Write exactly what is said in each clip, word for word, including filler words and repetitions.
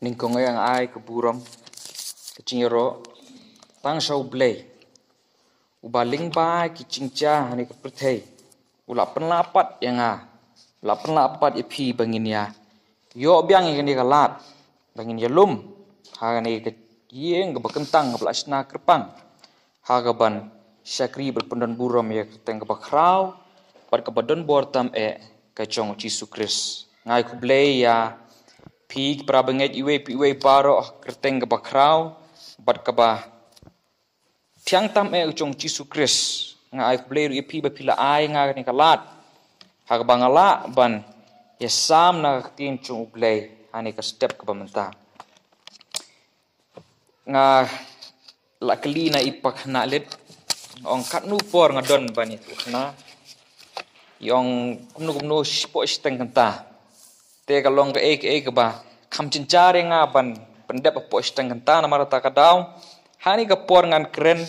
Nyngkong ïa nga ai ka burom, ka jingïaroh tang sha U Blei, uba lyngba ki jingjia hangne ka pyrthei u la pynlah pat ïa nga, u la pynlah pat ïa phi ba ngin ïa ïoh biang ïa kane ka lad, ba ngin ïalum hangne ka ïing kaba kyntang kaba la shna kyrpang ha kaban shakri bad pyndon burom ïa ka kyrteng kaba khraw bad kaba don bor tam eh ka jong U Jisu Khrist. Nga ai khublei ïa phi ki para bangeit iwei pa iwei baroh ha ka kyrteng kaba khraw bad kaba thiang tam eh ka jong U Jisu Khrist. Nga ai khublei ruh ïa phi ba phi la ai nga kane ka lad ha kaba nga lah ban ïasam na ka ktien jong U Blei hangne ka step kaba mynta. Nga la kylli na i pakhynnah leit, ong katno por nga don ban ïathuh khana. I ong kumno kumno, shiphew shiteng kynta. Te ka long kaei kaei kaba kham jynjar ïa nga ban pyndep haphew shiteng kynta, namar kata ka daw hangne ka por ngan kren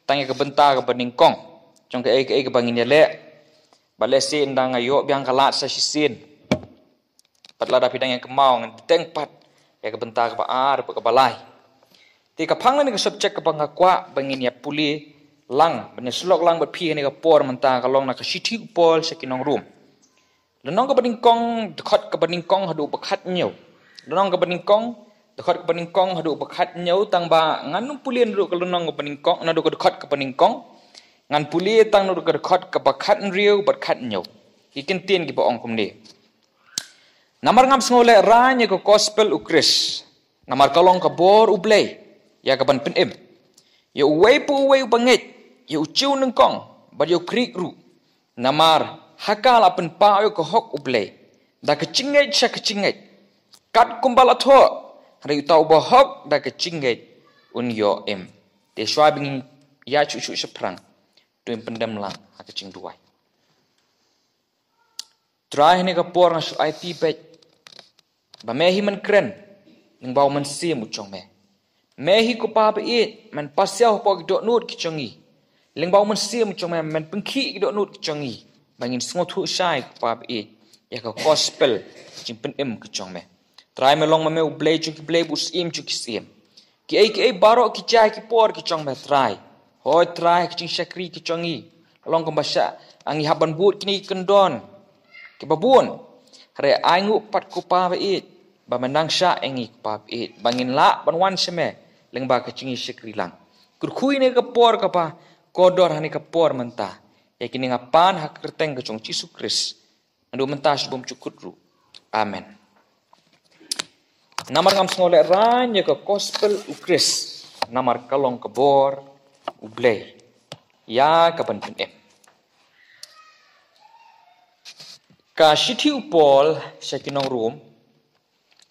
tang ïa ka bynta kaba nyngkong jong kaei kaei kaba ngin ïaleh. Bad lehse ynda nga ïoh biang ka lad sa shisien, pat lada phi dang ïa kynmaw, ngan bteng pat ïa ka bynta kaba ar bad kaba lai. Te ka phang lane ka subject kaba nga kwah ba ngin ïa pule lang, ba ngin ïa sylok lang bad phi hangne ka por mynta ka long na ka shithi u Paul sha ki nong Rom. Lynnong kaba nyngkong, dkhot kaba nyngkong haduh ba khathynñiew. Lynnong kaba nyngkong, dkhot kaba nyngkong haduh ba khathynñiew, tang ba ngan ym pule naduh ka lynnong kaba nyngkong, naduh ka dkhot kaba nyngkong. Ngan pule tang naduh ka dkhot kaba khathynriew bad khathynñiew. Ki kyntien kiba ong kumne. Namar ngam sngewlehraiñ ïa ka gospel U Khrist, namar ka long ka bor U Blei ïa kaban pynim ïa uwei pa uwei uba ngeit, ïa u Jiw nyngkong bad ïa u Khriit ruh. Namar ha ka la pynpaw ïa ka hok U Blei da ka jingngeit sha ka jingngeit, kat kumba la thoh, hynrei uta uba hok da ka jingngeit un ïoh im. Te shuwa ba ngin ïaid shuh shuh shaphrang, to ngin pyndem lang ha ka jingduwai. Trai, hangne ka por nga shu aiti beit ba me hi men kren lyngba U Mynsiem u jong me. Me hi ko Pa ba ïeit, men pasiaw hapoh ki dohnud ki jong ngi. Lyngba U Mynsiem u jong me, men pynkhih ki dohnud ki jong ngi ba ngin sngewthuh shai ko Pa ba ïeit ïa ka gospel, ka jingpynim ka jong me. Trai, me long ma me U Blei jong ki blei, bad U Syiem jong ki syiem. Kiei kiei baroh ki jia ha ki por ki jong me, Trai. Hooid Trai, ka jingshakri ka jong ngi ka long kumba shah ngi hap ban bud kine ki kyndon kiba bun. Hynrei ainguh pat ko Pa ba ïeit ba men nang shah ïa ngi ko Pa ba ïeit, ba ngin lah ban wan sha me lyngba ka jingïashakri lang. Kyrkhu ïa kane ka por kaba kordor hangne ka por mynta. Ïa kine nga pan ha ka kyrteng ka jong U Jisu Khrist. Naduh mynta sha bymjukut ruh. Amen. Namar ngam sngewlehraiñ ïa ka gospel U Khrist, namar ka long ka bor U Blei ïa kaban pynim. Ka shithi u Paul sha ki nong Rom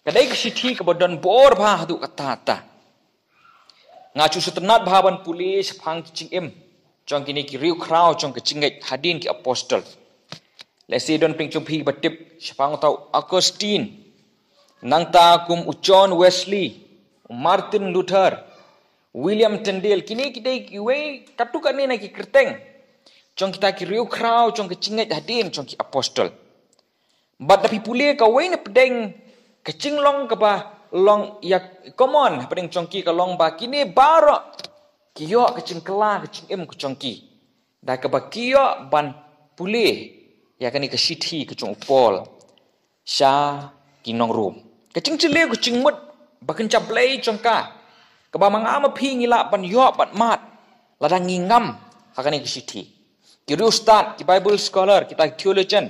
ka dei ka shithi kaba don bor bha haduh katta katta. Nga shu sngewtynnat bha ban pule shaphang ki jingim jong kine ki riewkhraw jong ka jingngeit hadien ki apostol. Lehse don pdeng jong phi ba tip shaphang uta u Augustine, nangta kum u John Wesley, u Martin Luther, William Tyndale. Kine ki dei kiwei katto katne na ki kyrteng jong kita ki riewkhraw jong ka jingngeit hadien jong ki apostol. Bad da phi pule kawei na pdeng ka jinglong kaba long ïa common hapdeng jong ki ka long ba kine baroh ki ïoh ka jingkylla ka jingim ka jong ki da kaba ki ïoh ban pule ïa kane ka shithi ka jong u Paul sha ki nong Rom. Ka jingjylliew ka jingmut ba kynja Blei jong ka, kaba ma nga ma phi ngi lah ban ïoh ban mad lada ngi ngam ha kane ka shithi. Ki riewstad, ki Bible scholar, kita ki theologian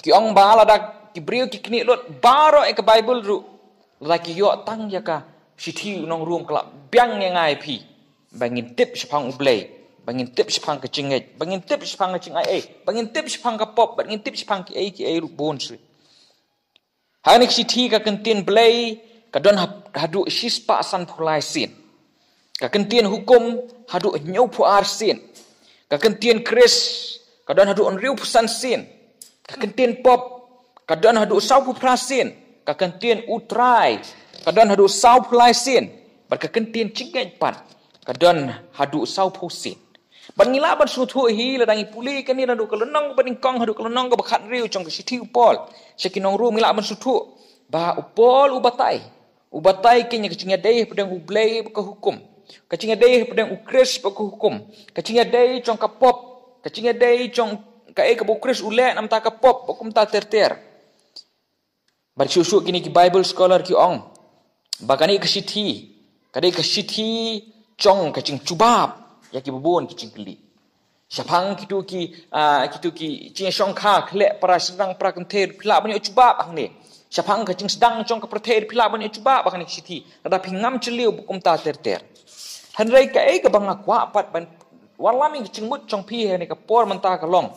ki ong ba lada ki briew ki knieh lut baroh ïa ka Bible ruh, lada ki ïoh tang ïa ka shithi u nong Rom ka la biang ïa nga ïa phi ba ngin tip shaphang U Blei, ba ngin tip shaphang ka jingngeit, ba ngin tip shaphang ka jingaiei, ba ngin tip shaphang ka pop, ba ngin tip shaphang kiei kiei ruh bun shuh. Ha kane ka shithi ka kyntien Blei ka don ha-, haduh shispah sanphew lai sien. Ka kyntien hukum haduh hynñiewphew ar sien. Ka kyntien Khrist ka don haduh hynriewphew san sien. Ka kyntien pop ka don haduh sawphew phra sien. Ka kyntien U Trai ka don haduh sawphew lai sien. Bad ka kyntien jingngeit pat ka don haduh sawphew sien. Bad ngi lah ban sngewthuh hi lada ngi pule kane naduh ka lynnong kaba nyngkong haduh ka lynnong kaba khathynriew jong ka shithi u Paul sha ki nong Rom, ngi lah ban sngewthuh ba u Paul u batai U batai kein ïa ka jingïadei hapdeng U Blei bad ka hukum. Ka jingïadei hapdeng U Khrist bad ka hukum. Ka jingïadei jong ka pop. Ka jingïadei jong kaei kaba U Khrist u leh namar ka pop bad kumta ter ter. Bad shuh shuh kine ki Bible scholar ki ong ba kane ka shithi ka dei ka shithi jong ka jingjubab ïa kiba bun ki jingkylli. Shaphang kito ki, ah, kito ki jingïashongkha khleh para sdang para kynthei, phi lah ban ïoh jubab hangne. Shaphang ka jingsdang jong ka pyrthei, phi lah ban ïoh jubab hangne ka shithi. Lada phi ngam jylliew bad kumta ter ter. Hynrei kaei kaba nga kwah pat ban wallam ïa ka jingmut jong phi hangne ka por mynta ka long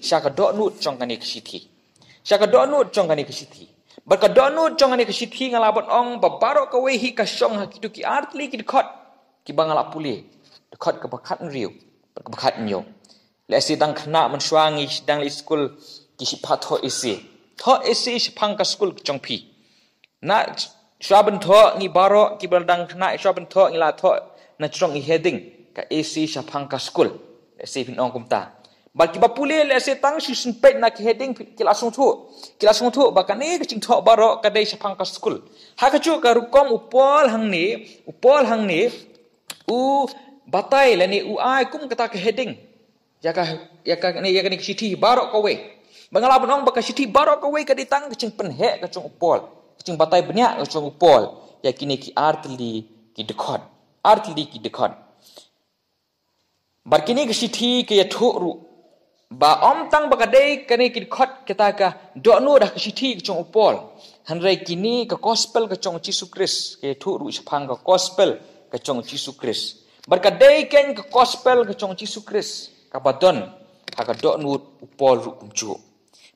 sha ka dohnud jong kane ka shithi. Sha ka dohnud jong kane ka shithi. Bad ka dohnud jong kane ka shithi nga lah ban ong ba baroh kawei hi ka shong ha kito ki artylli ki dkhot kiba nga lah pule. Dkhot kaba khathynriew bad kaba khathynñiew. Lehse tang khynnah mynshuwa ngi dang leit skul ki shim pat thoh essay. Thoh essay shaphang ka skul ka jong phi. Na shuwa ban thoh ngi baroh kiba dang khynnah shuwa ban thoh ngi la thoh na jrong i heading ka essay shaphang ka skul. Lehse phin ong kumta. Bad kiba pule lehse tang shu sngewthuh na ki heading ki la sngewthuh. Ki la sngewthuh ba kane ka jingthoh baroh ka dei shaphang ka skul. Ha kajuh ka rukom u Paul hangne, u Paul hangne u batai lane u ai kum kata ka heading ïa ka, ïa ka, ne, ïa kane ka shithi baroh kawei. Ba nga lah ban ong ba ka shithi baroh kawei ka dei tang ka jingpynheh ka jong u Paul, ka jingbatai bniah ka jong u Paul ïa kine ki artylli ki dkhot. Artylli ki dkhot. Bad kine ka shithi ka ïathuh ruh ba ym tang ba ka dei kane ki dkhot kata ka dohnud ha ka shithi ka jong u Paul. Hynrei kine ka gospel ka jong u Jisu Khrist, ka ïathuh ruh shaphang ka gospel ka jong u Jisu Khrist. Bad ka dei kein ka gospel ka jong u Jisu Khrist kaba don ha ka dohnud u Paul ruh kumjuh.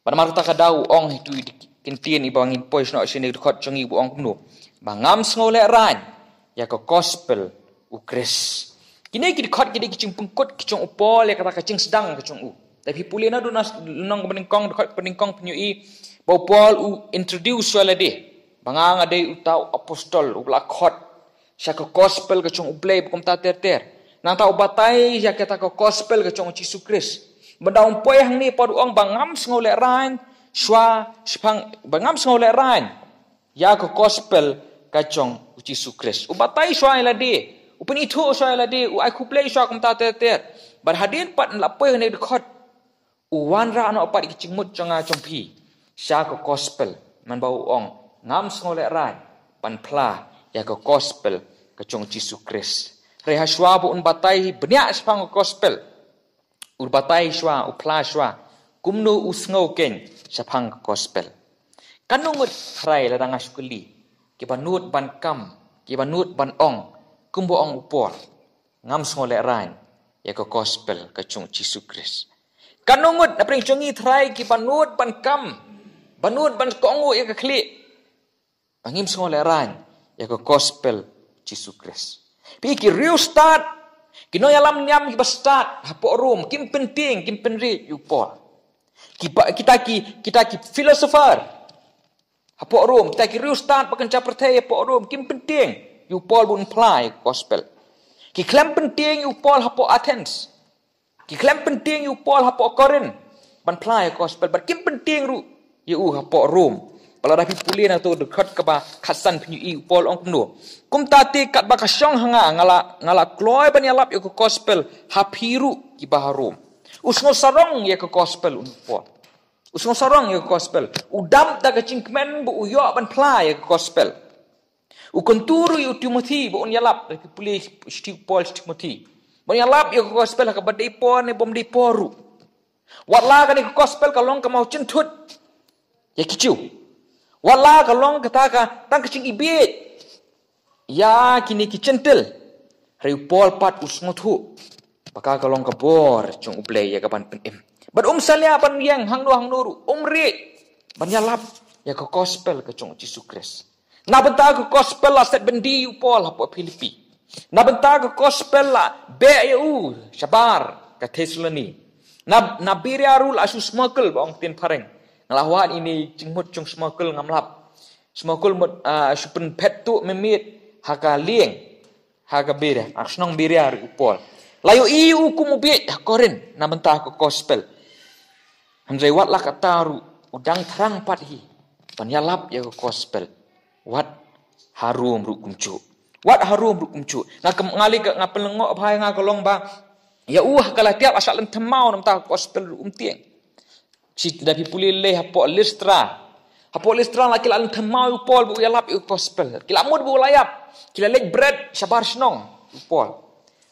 Bad namar kata ka daw u ong ha itu i kyntien iba ngin poi sha ngi, dkhot jong ngi, u ong kumno? Ba ngam sngew lehraiñ ïa ka gospel u Khrist. Kine ki dkhot ki dei ki jingpynkut ki jong u Paul ïa kata ka jingsdang ka jong u. Te phi pule naduh na lynnong kaba nyngkong, dkhot kaba nyngkong, phin ïohi ba u Paul u introduce ïa lade ba nga nga dei uta u apostol uba la khot sha ka gospel ka jong u Blei bad kumta ter ter. Nangta u batai ïa kata ka gospel ka jong u Jisu Khrist. Bad da um poi hangne pat u ong ba ngam sngew lehraiñ shuwa shaphang, ba ngam sngew lehraiñ ïa ka gospel ka jong u Jisu Khrist. U batai shuwa ïa lade, u pynithuh shuwa ïa lade, u ai khublei shuwa kumta ter ter. Bad hadien pat la poi hangne dkhot u wanrah noh pat ki jingmut jong nga jong phi sha ka gospel. Namar ba u ong ngam sngew lehraiñ ban phla ïa ka gospel ka jong u Jisu Khrist. Hynrei ha shuwa ba un batai bniah shaphang ka gospel, u batai shuwa, u phla shuwa kumno u sngew kein shaphang ka gospel. Katno ngut tharai lada nga shu kylli kiba nud ban kam, kiba nud ban ong kumba ong u Paul, ngam sngew lehraiñ ïa ka gospel ka jong u Jisu Khrist. Katno ngut na pdeng jong ngi tharai kiba nud ban kam, ba nud ban kohnguh ïa ka khlieh, ba ngim sngew lehraiñ ïa ka gospel Jisu Khrist. Phi, ki riewstad, ki nongïalam niam kiba stad hapoh Rom, kim pyntieng, kim pynriej ïa u Paul. Kiba, kita ki, kita ki philosopher hapoh Rom, kita ki riewstad ba kynja pyrthei hapoh Rom, kim pyntieng ïa u Paul ba un phla ïa ka gospel. Ki khlem pyntieng ïa u Paul hapoh Athens. Ki khlem pyntieng ïa u Paul hapoh Korinth ban phla ïa ka gospel, bad kim pyntieng ruh ïa u hapoh Rom. Ba lada phi pule na uto u dkhot kaba khatsan phin ïohi u Paul ong kumno: Kumta te katba ka shong ha nga, nga la, nga la kloi ban ïalap ïa ka gospel ha phi ruh kiba ha Rom. U sngew sarong ïa ka gospel u Paul. U sngew sarong ïa ka gospel. U dap da ka jingkmen ba u ïoh ban phla ïa ka gospel. U kyntu ruh ïa u Timothi ba un ïalap, lada phi pule shithi u Paul sha Timothi, ba un ïalap ïa ka gospel ha kaba dei por ne bym dei por ruh. Wat la kane ka gospel ka long ka mawjynthut ïa ki Jiw, wat la ka long kata ka tang ka jingibieit ïa kine ki Jentil, hynrei u Paul pat u sngewthuh ba ka ka long ka bor jong U Blei ïa ka ban pynim. Bad um salia ban ïeng hangno hangno ruh, um rieh ban ïalap ïa ka gospel ka jong u Jisu Khrist. Na bynta ka gospel la set byndi ïa u Paul hapoh Philippi. Na bynta ka gospel la beh ïa u shabar ka Thessaloni. Na, na Beria ruh la shu smuggle, ba ong ktien phareng. Nga la wad ïa ine i jingmut jong smuggle ngam lap. Smuggle mut, ah, shu pynphet tuh mynmiet ha ka lieng, ha ka Beria, ha ka shnong Beria ruh u Paul. La ïohi ïa u kum u bieit ha Korinth na bynta ka gospel. Hynrei wat la katta ruh u dang thrang pat hi ban ïalap ïa ka gospel wat Harum ruh kumjuh. Wat harum ruh kumjuh. Nga kem-, nga lei ka, nga pynlyngngoh bha ïa nga ka long ba, ïa u ha Galatia la shah lynthem maw namar ta ka gospel ruh um tieng. Shi da phi pule lei hapoh Listra. Hapoh Listra la ki la lynthem maw ïa u Paul ba u ïalap ïa ka gospel. Ki la mut ba u la ïap. Ki la leit bret shabar shnong ïa u Paul.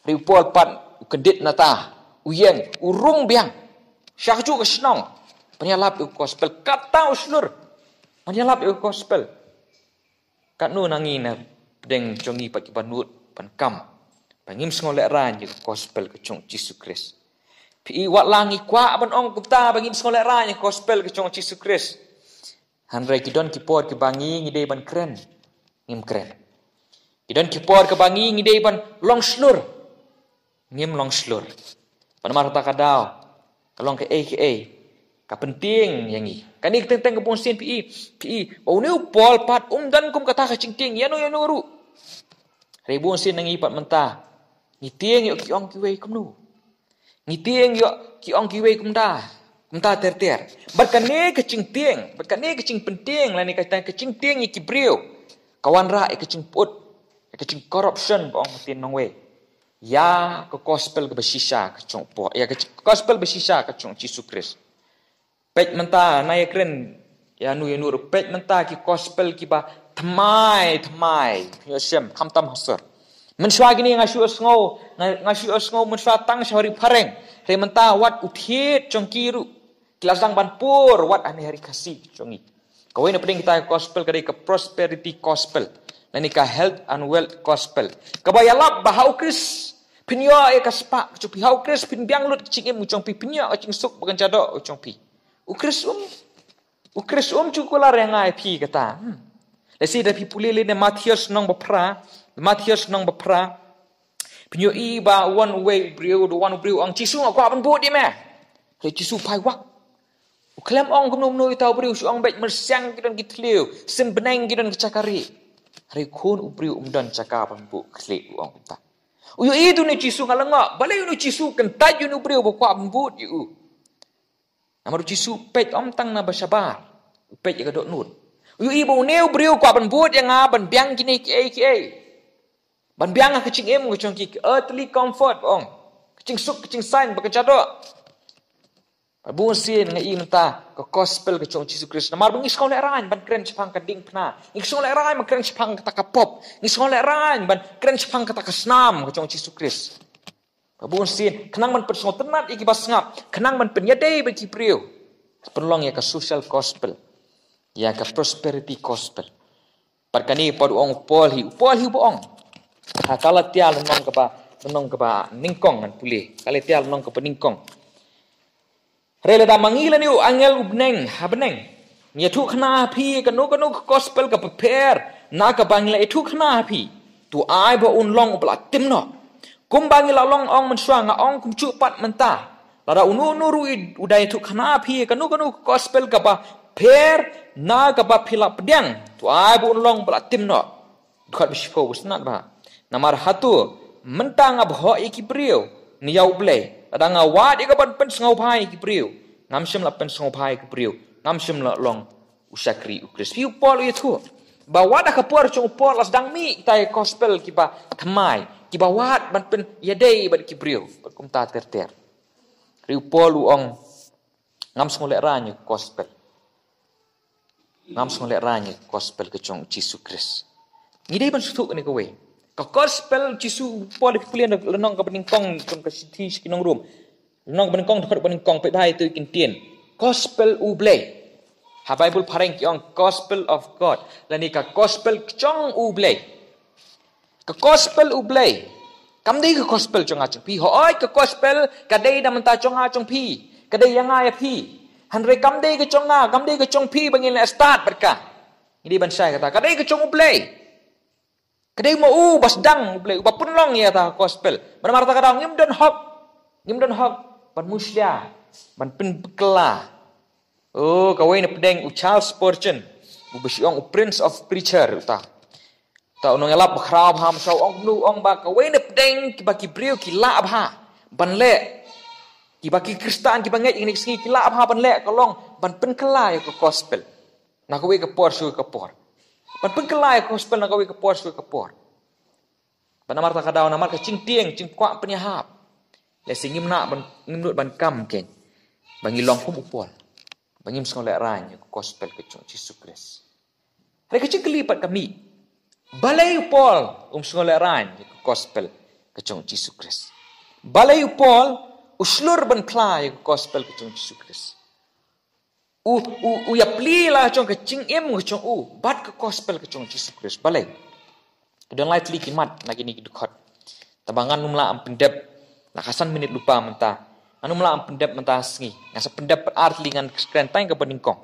Hynrei u Paul pat u kyndit nangta. U ïeng, u rung biang. Sha kajuh ka shnong. Ban ïalap ïa ka gospel. Katta u shlur. Ban ïalap ïa ka gospel. Katno na ngi na pdeng jong ngi pat kiba nud ban kam ba ngim sngew lehraiñ ïa ka gospel ka jong Jisu Khrist. Phi i, wat la ngi kwah ban ong kumta ba ngim sngew lehraiñ ïa ka gospel ka jong Jisu Khrist. Hynrei ki don ki por kiba ngi ngi dei ban kren, ngim kren. Ki don ki por kiba ngi ngi dei ban long shlur, ngim long shlur. Namar kata ka daw ka long kaei kaei ka pyntieng ïa ngi. Kane ka teng teng ka bun sien phi i, phi i ba une u Paul pat um don kum kata ka jingtieng ïano ïano ruh. Hynrei bun sien na ngi pat mynta ngi tieng ïa ki ong kiwei kumno. Ngi tieng ïa ki ong kiwei kumta, kumta ter ter. Bad kane ka jingtieng, bad kane ka jingpyntieng lane ka, ka jingtieng ïa ki briew ka wanrah ïa ka jingput, ïa ka jingcorruption ba ong ktien nongwei. Ïa ka gospel kaba shisha ka jong u Paul, ïa ka gospel ba shisha ka jong Jisu Khrist. Peit mynta, nga ïakren ïano ïano ruh, peit mynta ki gospel kiba thymmai thymmai, phi ïohsngew, khamtam ha sor. Mynshuwa kine nga shu ïohsngew, nga, nga shu ïohsngew mynshuwa tang sha ri phareng. Hynrei mynta wat u thied jong ki ruh ki la sdang ban pur wat ha ri Khasi jong ngi. Kawei na pdeng kita ka gospel ka dei ka prosperity gospel lane ka health and wealth gospel, kaba ïalap ba ha u Khrist phin ïoh ïa ka spah ka jong phi, ha u Khrist phin biang lut ka jingim ka jong phi, phin ïoh ka jingsuk ba kan jadoh ka jong phi. U Khrist um, u Khrist um ju kular ïa nga ïa phi kata. Hmm. Lehse da phi pule lei na Mathaios lynnong ba phra, Mathaios lynnong ba phra. Phin ïohi ba wan uwei u briew, da wan u briew u ong, Jisu, nga kwah ban bud ïa me. Hynrei Jisu phai wak. U khlem ong kumno kumno ïa uta u briew, shu ong beit, mynsiem ki don ki thliew, sim bneng ki don ki jaka rieh. Hynrei khun u briew um don jaka ban buh khlieh, u ong kumta. U ïohi te une u Jisu, nga lyngngoh balei une u Jisu u kyntait ïa une u briew ba kwah ban bud ïa u. Namar u Jisu u peit ym tang na ba shabar, u peit ïa ka dohnud. U ïohi ba une u briew u kwah ban bud ïa nga, ban biang kine kiei kiei. Ban biang ha ka jingim ka jong ki, ka earthly comfort ba ong, ka jingsuk ka jingsain ba ka jadoh. Bad bun sien nga i mynta ka gospel ka jong Jisu Khrist, namar ba ngi sngew lehraiñ ban kren shaphang ka diengphna, ngi sngew lehraiñ ban kren shaphang kata ka pop, ngi sngew lehraiñ ban kren shaphang kata ka snam ka jong Jisu Khrist. Bad bun sien khnang ban pynsngewtynnat ïa kiba sngap, khnang ban pynïadei bad ki briew, pynlong ïa ka social gospel, ïa ka prosperity gospel. Bad kane pat u ong u Paul hi, u Paul hi uba ong ha Galatia lynnong kaba, lynnong kaba nyngkong, ngan pule Galatia lynnong kaba nyngkong. Hynrei lada ma ngi lane u angel u bneng ha bneng ngi ïathuhkhana ha phi kano kano ka gospel kaba pher na kaba ngi la ïathuhkhana ha phi, to ai ba un long uba la tim noh. Kumba ngi la long ong mynshuwa, nga ong kumjuh pat mynta, lada uno uno ruh u da ïathuhkhana ha phi kano kano ka gospel kaba pher na kaba phi la pdiang, to ai ba un long uba la tim noh. Dkhot ba shiphew, ba sngewtynnat bha. Namar hato mynta nga bhoh ïa ki briew ne ïa U Blei? Lada nga wad ïa ka ban pynsngewbha ïa ki briew, ngam shym la pynsngewbha ïa ki briew, ngam shym la long u shakri u Khrist. Phi, u Paul u ïathuh ba wat ha ka por jong u Paul la sdang mih kita ïa ka gospel kiba thymmai, kiba wad ban pynïadei bad ki briew bad kumta ter ter. Hynrei u Paul u ong, ngam sngew lehraiñ ïa ka gospel. Ngam sngew lehraiñ ïa ka gospel ka jong u Jisu Khrist. Ngi dei ban sngewthuh kane kawei. Ka gospel u Jisu, u Paul u pule na lynnong kaba nyngkong jong ka shithi sha ki nong Rom, lynnong kaba nyngkong, dkhot kaba nyngkong, peit bha ïa ito i kyntien. Gospel U Blei. Ha Baibl phareng ki ong gospel of God, lane ka gospel ka jong U Blei. Ka gospel U Blei kam dei ka gospel jong nga jong phi. Hooid, ka gospel ka dei na bynta jong nga jong phi, ka dei ïa nga ïa phi. Hynrei kam dei ka jong nga, kam dei ka jong phi ba ngin leh stad bad ka. Ngi dei ban shai kata, ka dei ka jong U Blei. Ka dei ma u ba sdang, U Blei uba pynlong ïa kata ka gospel. Namar kata ka daw ngim don hok, ngim don hok ban mushlia, ban pynkylla. Oh, kawei na pdeng u Charles Spurgeon, uba shu ong u Prince of Preacher, uta. Uta u nongïalap bakhraw bha, mynshwa u ong kumno, u ong ba kawei na pdeng kiba ki briew ki lah bha ban leh, kiba ki Khristan kiba ngeit ïa kine ki sngi ki lah bha ban leh, ka long ban pynkylla ïa ka gospel na kawei ka por sha kawei ka por. Ban pynkylla ïa ka gospel na kawei ka por sha kawei ka por. Ba namar kata ka daw, namar ka jingtieng, jingkwah pynïahap, lehse ngim lah ban, ngim nud ban kam keiñ ba ngi long kum u Paul, ba ngim sngew lehraiñ ïa ka gospel ka jong Jisu Khrist. Hynrei ka jingkylli pat ka mih, balei u Paul um sngew lehraiñ ïa ka gospel ka jong Jisu Khrist? Balei u Paul u shlur ban phla ïa ka gospel ka jong Jisu Khrist? U, u, u ïaplie la jong ka jingim ka jong u bad ka gospel ka jong Jisu Khrist. Balei? Ki don lai tylli ki mat na kine ki dkhot. Tangba ngan ym lah ban pyndep, la ka san minit lypa mynta. Ngan ym lah ban pyndep mynta sngi. Ngan sa pyndep pat ar tylli, ngan kren tang kaba nyngkong.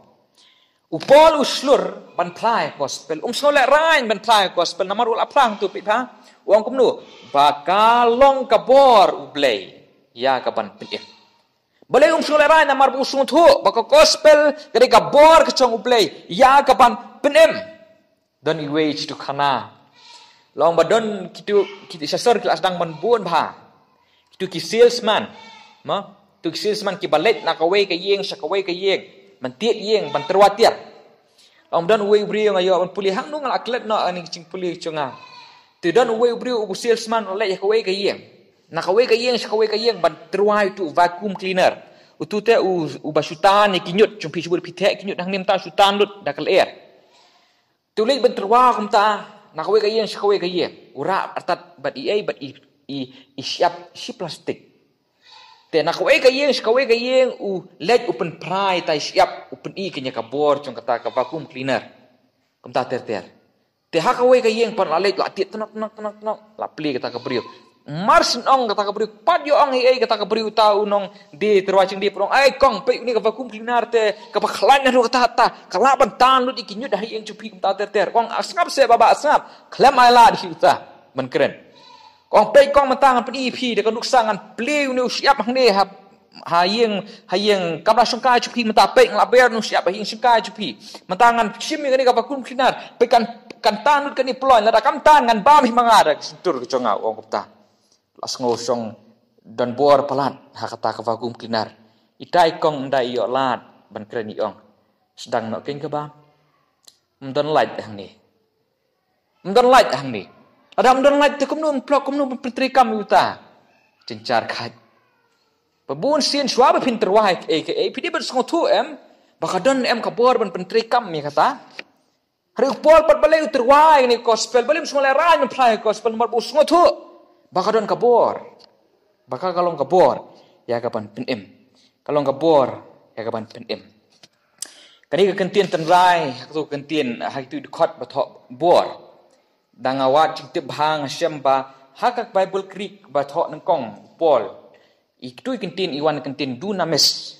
U Paul u shlur ban phla ïa ka gospel, um sngew lehraiñ ban phla ïa ka gospel, namar u la phla hangto, peit bha. U ong kumno? Ba ka long ka bor U Blei ïa ka ban pynim. Balei um sngew lehraiñ? Namar ba u sngewthuh ba ka gospel ka dei ka bor ka jong U Blei ïa ka ban pynim. Don iwei i sha khana, la ong ba don kitu, kitu sha sor ki la sdang ban bun bha. Kitu ki salesman, ma, kitu ki salesman kiba leit na kawei ka ïing sha kawei ka ïing, ban tied ïing, ban tyrwa tiar. La ong don uwei u briew, nga ïoh ban pule hangno, nga la klet noh ha kane ka jingpule jong nga. Te don uwei u briew, u salesman, u leit ha kawei ka ïing, na kawei ka ïing sha kawei ka ïing, ban tyrwa ïa utu u vacuum cleaner. Utu te u, uba shu tan ïa ki ñiut, jong phi, shu bud phi theh ki ñiut hangne, mynta shu tan lut da ka lyer. Te u leit ban tyrwa kumta na kawei ka ïing sha kawei ka ïing. U rah artat bad i ei, bad i, i, i shyiap shi plastik. Te na kawei ka ïing sha kawei ka ïing u leit, u pynphra ïa uta i shyiap, u pyni kane ka bor jong kata ka vacuum cleaner. Kumta ter ter. Te ha kawei ka ïing pat la leit, la tied tnok tnok tnok tnok, la plie kata ka briew. Mar shen ong kata ka briew, pat ïoh ong ei ei kata ka briew, uta u nongdie tyrwa jingdie pat u ong, "Ai kong, peit une ka vacuum cleaner te, kaba khlaiñ naduh katta katta, ka lah ban tan lut ïa ki ñiut ha ïing jong phi kumta ter ter." Ka ong, "Ah, sngap seh baba, sngap. Khlem ailad hi uta ban kren." Ka ong, "Peit kong, mynta ngan pyni ïa phi da ka nuksa, ngan plie une u shyiap hangne ha, ha ïing, ha ïing kamra shongkai jong phi mynta, peit, nga la ber une u shyiap ha ïing shongkai jong phi. Mynta ngan shim ïa kane ka vacuum cleaner, peit kan, kan tan lut kane ploiñ, lada kam tan ngan bam hi ma nga da ka shyntur ka jong nga," u ong kumta. La sngew shong donbor palat ha kata ka vacuum cleaner. Itai kong ynda i ïoh lad ban kren i ong, "Sdang noh keiñ ka bam. Ym don light hangne. Ym don light hangne. Lada ym don light te kumno ym plok, kumno ban pyntreikam ïa uta?" Jynjar khait. Ba bun sien shuwa ba phin tyrwa ïa kaei kaei, phi dei ban sngewthuh em ba ka don em ka bor ban pyntreikam ïa kata. Hynrei u Paul pat balei u tyrwa ïa kane ka gospel, balei um sngew lehraiñ ban phla ïa ka gospel, namar ba u sngewthuh ba ka don ka bor. Ba ka, ka long ka bor ïa ka ban pynim. Ka long ka bor ïa ka ban pynim. Kane ka kyntien tynrai, ha katu ka kyntien, ha kitu ki dkhot ba thoh bor, da nga wad jingtip bha nga shem ba ha ka Baibl Greek ba thoh nyngkong u Paul, i kitu ki kyntien i wan kyntien dunamis.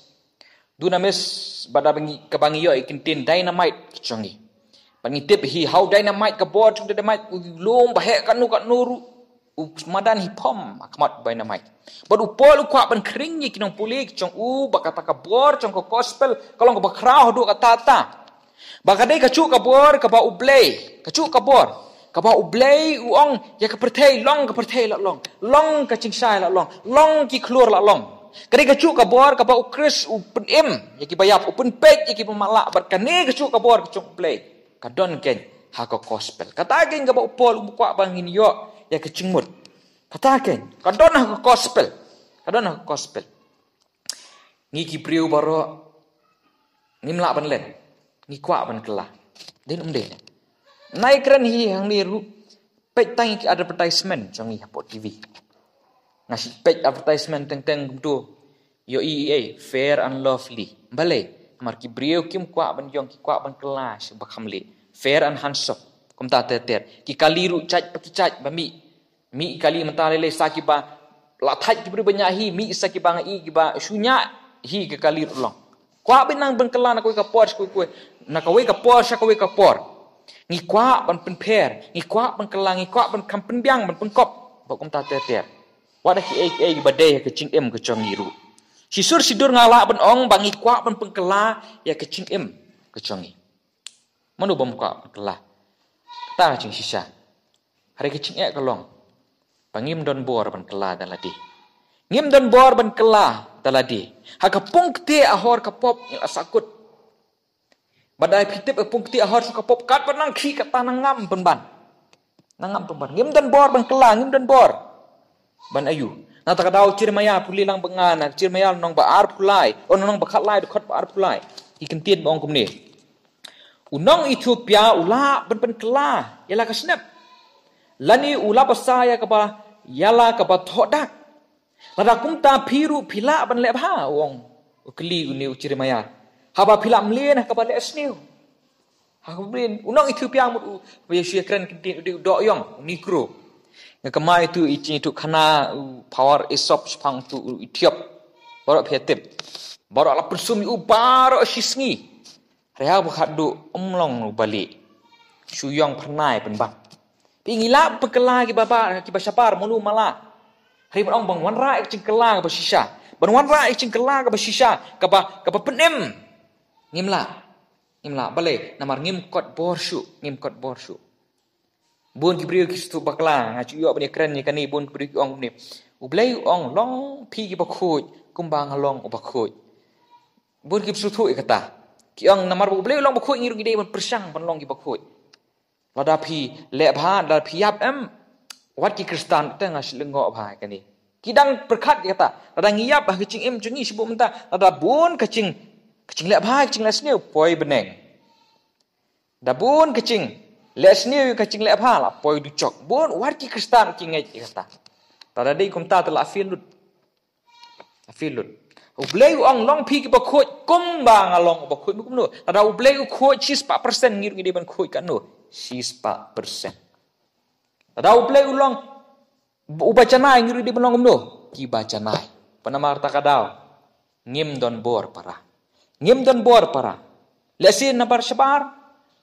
Dunamis, bad da ba ngi, kaba ngi ïoh i kyntien dynamite ka jong ngi. Bad ngi tip hi how dynamite, ka bor jong dynamite, u lum ba heh katno katno ruh, u madan hi phom ha khmat dynamite. Bad u Paul u kwah ban khring ïa ki nongpule ki jong u ba kata ka bor jong ka gospel ka long kaba khraw haduh katta katta. Ba ka dei kajuh ka bor kaba U Blei, kajuh ka bor kaba U Blei u ong ïa ka pyrthei, long ka pyrthei la long, long ka jingshai la long, long ki khlur la long. Ka dei kajuh ka bor kaba U Khrist u pynim ïa kiba ïap, u pynpeit ïa kiba matlah, bad kane kajuh ka bor ka jong U Blei ka don keiñ ha ka gospel. Kata keiñ kaba u Paul u kwah ba ngin ïoh ïa ka jingmut. Kata keiñ ka don ha ka gospel. Ka don ha ka gospel. Ngi ki briew baroh ngim lah ban len. Ngi kwah ban kylla. Dei ne ym dei ne? Nai kren hi hangne ruh, peit tang ïa ki advertisement jong ngi hapoh T V. Nga shu peit advertisement teng teng kumto. Ïohi ei ei, Fair and Lovely. Balei? Namar ki briew kim kwah ban ïong, ki kwah ban kylla sha ba kham leh. Fair and Handsome. Kumta ter ter. Ki kali ruh jait pa ki jait ba mih. Mih kali mynta lei lei sa kiba la thait ki briew ba ñiah hi, mih sa kiba nga i kiba shu ñiah hi ka kali ruh long. Kwah ba nang ban kylla na kawei ka por sha kawei, na kawei ka por sha kawei ka por. Ngi kwah ban pynpher, ngi kwah ban kylla, ngi kwah ban kham pynbiang, ban pynkop. Ba kumta ter ter. Wat da kiei kiei kiba dei ha ka jingim ka jong ngi ruh. Shisur shisur nga lah ban ong ba ngi kwah ban pynkylla ïa ka jingim ka jong ngi. Mano bym kwah ban kylla? Kata ka jingshisha. Hynrei ka jingeh ka long ba ngim don bor ban kylla da lade. Ngim don bor ban kylla da lade. Ha ka pung kti, ha hor ka pop ngi la sahkut. Ba da phi tip ïa ka pung kti ahor sha ka pop, katba nang khih katta nang ngam pynban. Nang ngam pynban. Ngim don bor ban kylla, ngim don bor ban ïoh. Na kata ka daw Jeremiah pule lang ba nga, na Jeremiah lynnong ba arphew lai, oh, lynnong ba khatlai, dkhot ba arphew lai. Ki kyntien ba ong kumne. U nong Ethiopia u lah ban pynkylla ïa la ka snep, lane u lah basa ïa kaba, ïa la kaba thoh dak. Lada kumta phi ruh phi lah ban leh bha, u ong, u kylli une u Jeremiah. Haba phi lah mlien ha kaba leh sniew. Ha kaba mlien, u nong Ethiopia mut u, ba ïa shu ïa kren kyntien u dei u dohïong, u Negro. Nga kynmaw ïa utu i jingïathuhkhana u Power Aesop shaphang utu u Ethiop. Baroh phi ïa tip. Baroh la pynsum ïa u baroh shi sngi. Hynrei ha kaba khatduh um long uba lieh. Shu ïong phyrnai pynban. Phi, ngi lah ban kylla kiba ba, kiba shabar, mano mala. Hynrei ban ong ban wanrah ïa ka jingkylla kaba shisha. Ban wanrah ïa ka jingkylla kaba shisha, kaba, kaba pynim. Ngim lah. Ngim lah. Balei? Namar ngim kot bor shuh, ngim kot bor shuh. Bun ki briew ki sngewthuh bakla, nga ju ïoh ban ïa kren ïa kane, bun ki briew ki ong kumne. U Blei u ong long phi kiba khuid, kumba nga long uba khuid. Bun ki sngewthuh ïa kata. Ki ong namar ba U Blei u long bakhuid, ngi ruh ngi dei ban pyrshang ban long kiba khuid. Lada phi leh bha, lada phi ïap em, wat ki Khristan te nga shu lyngngoh bha ïa kane. Ki dang pyrkhat ïa kata. Lada ngi ïap ha ka jingim jong ngi shibun mynta, lada bun ka jing, ka jingleh bha, ka jingleh sniew, poi bneng. Da bun ka jingleh sniew, ka jingleh bha, la poi dujok. Bun wat ki Khristan ki ngeit ïa kata. Lada dei kumta te la fail lut. Fail lut. U Blei u ong long phi kiba khuid, kumba nga long uba khuid, kumno? Lada U Blei u khuid shispah persen, ngi ruh ngi dei ban khuid katno? Shispah persen. Lada U Blei u long uba janai, ngi ruh dei ban long kumno? Kiba janai. Namar kata ka daw ngim don bor para. Ngim don bor para. Lehse namar shabar,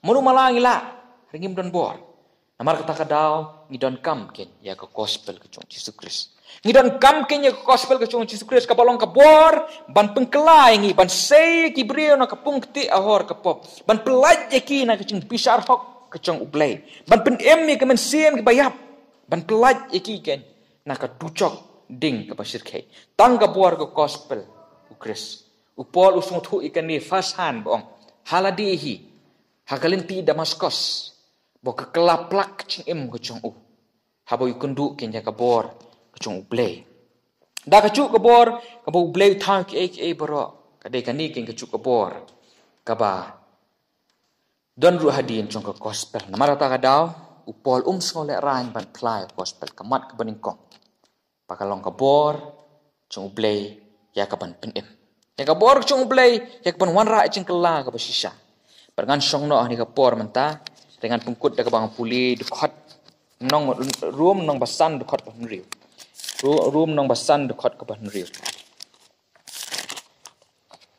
mano mala ngi lah, hynrei ngim don bor. Namar kata ka daw ngi donkam keiñ ïa ka gospel ka jong Jisu Khrist. Ngi donkam keiñ ïa ka gospel ka jong Jisu Khrist, kaba long ka bor ban pynkylla ïa ngi, ban sei ïa ki briew na ka pung kti ahor ka pop, ban pyllait ïa ki na ka jingbishar hok ka jong U Blei, ban pynim ïa ka mynsiem kiba ïap, ban pyllait ïa ki keiñ na ka dujok ding kaba shyrkhei. Tang ka bor ka gospel U Khrist. U Paul u sngewthuh ïa kane first hand, ba ong, ha lade hi, ha ka lynti Damaskos, ba ka kylla plak ka jingim ka jong u, haba u ïakynduh keiñ ïa ka bor ka jong U Blei. Da kajuh ka bor kaba U Blei u thaw kiei kiei baroh, ka dei kane keiñ kajuh ka bor kaba don ruh hadien jong ka gospel. Namar kata ka daw U Paul um sngew lehraiñ ban phla ïa ka gospel, ka mat kaba nyngkong, ba ka long ka bor jong U Blei ïa kaban pynim, ïa ka bor jong U Blei ïa kaban wanrah ïa ka jingkylla kaba shisha. Bad ngan shong noh ha kane ka por mynta, te ngan pynkut da kaba nga pule dkhot nong, Rom nong ba san dkhot ba hynriew. Ro-, Rom nong ba san dkhot kaba hynriew.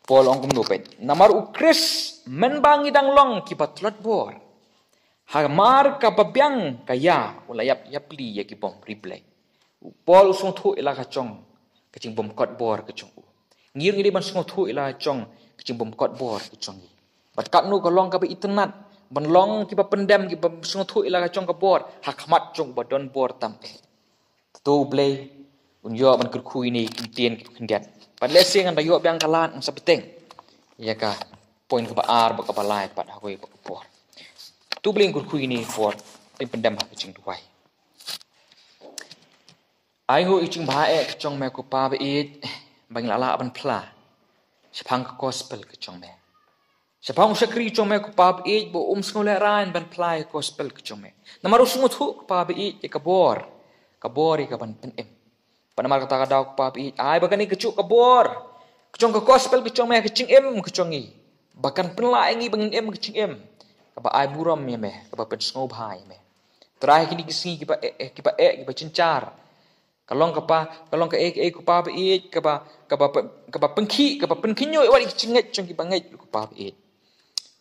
Paul ong kumno peit. Namar U Khrist mynba ngi dang long kiba tlot bor, hamar kaba biang ka ïa, u la ïap ïapli ïa ki bym ri Blei. U Paul u sngewthuh ïa la ka jong ka jingbymkot bor ka jong u. Ngi ruh ngi dei ban sngewthuh ïa la ka jong ka jingbymkot bor ka jong ngi. Bad katno ka long kaba itynnad ban long kiba pyndem, kiba sngewthuh ïa la ka jong ka bor ha khmat jong uba don bor tam eh. Te to U Blei un ïoh ban kyrkhu ïa ngi ki ktien kiba khyndiat. Bad lehse ngan da ïoh biang ka lad ngan sa bteng ïa ka point kaba ar bad kaba lai pat ha kawei pat ka por. To U Blei un kyrkhu ïa ngi por, te pyndem ha ka jingduwai. Ai nguh ïa ka jingbha eh ka jong me ko Pa ba ïeit, ba ngi la lah ban phla shaphang ka gospel ka jong me. Shaphang u shakri jong me ko Pa ba ïeit, ba um sngew lehraiñ ban phla ïa ka gospel ka jong me. Namar u sngewthuh ko Pa ba ïeit ïa ka bor, ka bor ïa kaban pynim. Bad namar kata ka daw ko Pa ba ïeit, ai ba kane kajuh ka bor ka jong ka gospel ka jong me ha ka jingim ka jong ngi, ba kan pynlah ïa ngi ba ngin im ka jingim kaba ai burom ïa me, kaba pynsngewbha ïa me. Trai, kine ki sngi kiba eh, eh, kiba eh, kiba jynjar, ka long kaba, ka long kaei kaei ko Pa ba ïeit, kaba, kaba pyn-, kaba pynkhih, kaba pynkhynñiuh ïa wat ïa ka jingngeit jong kiba ngeit ko Pa ba ïeit.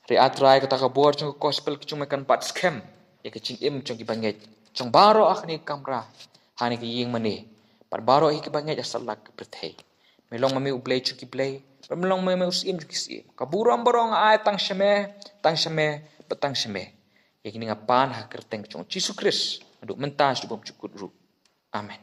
Hynrei ah Trai, kata ka bor jong ka gospel ka jong me kan bat skhem ïa ka jingim jong kiba ngeit jong baroh ha kane ka kamra, ha kane ka ïing mane, bad baroh ïa kiba ngeit ha satlak ka pyrthei. Me long ma me U Blei jong ki blei, bad me long ma me U Syiem jong ki syiem. Ka burom baroh nga ai tang sha me, tang sha me, bad tang sha me. Ïa kine nga pan ha ka kyrteng ka jong U Jisu Khrist, naduh mynta shaduh bymjukut ruh. Amen.